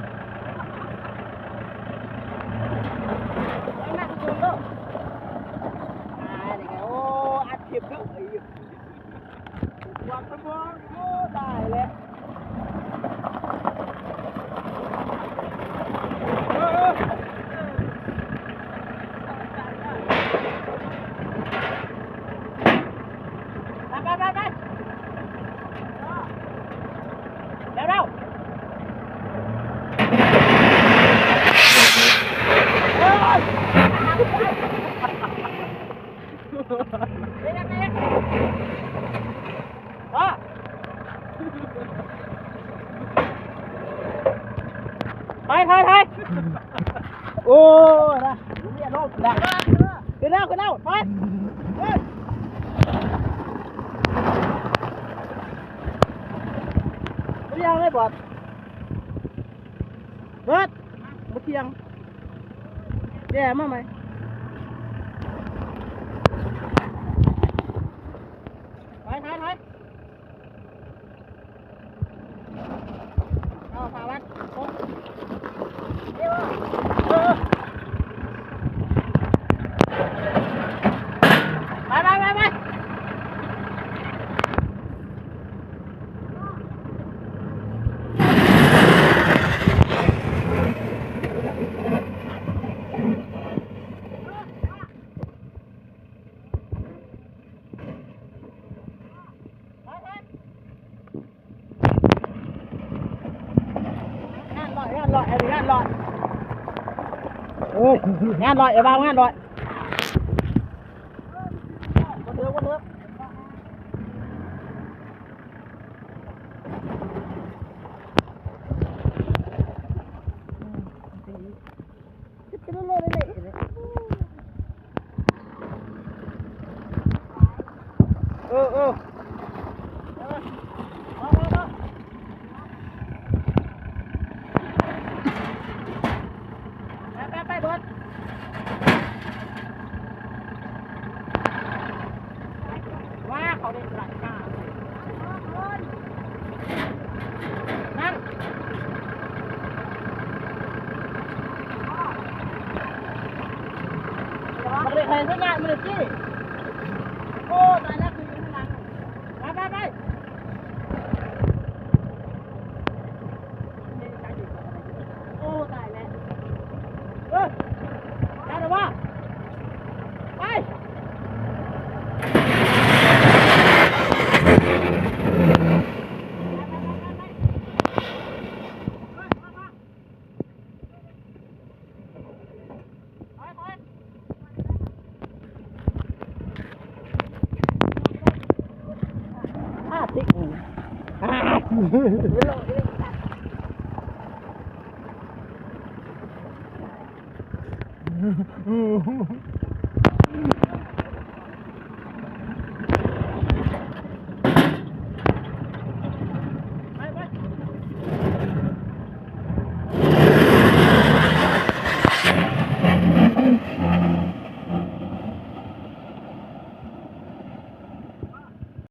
າ ໂອ້ ອັດຄລິບເດີ້ ກວາດສະບອງ ໂອ້ ຕາຍແລ້ວ ເອີ ເອີ ໄປ ໄປ ໄປ ໄປ ເร็ວໆ ໄປ ໄປ ໄປ ໂອ້ຍ ນະ ຂຶ້ນແລ້ວ ຂຶ້ນແລ້ວ ໄປ ເອີ ບໍ່ໄດ້ເອົາໄວ້ບອດ ເບິດ ບໍ່ທ່ຽງ ແຍ່ມາໃໝ່ ໄປ ໄປ ໄປ ເອົາຜ້າມັດ ເອີ ໄປ ໄປ ໄປ ໄປ. ງານລອຍ ງານລອຍ ອັນນີ້ງານລອຍ ເອີຍ ງານລອຍ ໄອ້ບ່າວ ງານລອຍ ບໍ່ເຖິງ ບໍ່ເຖິງ. ເອີ ເອີ ໄປ ໄປ ໄປ ເບິດ ວ່າເຂົາເດ້ຫຼາຍກາ ນັ້ນ ມັນເດ້ໃຫ້ສັນຍານ ມັນເດ້ຊີ້ ໂອ້ ຕາຍແລ້ວ ຄືຢູ່ຂ້າງຫຼັງ ໄປ ໄປ ໄປ. ໂອ້ ຕາຍແລ້ວ ເອີ ໄດ້ແລ້ວວ່າ ໄປ ອາຕິກ ອາ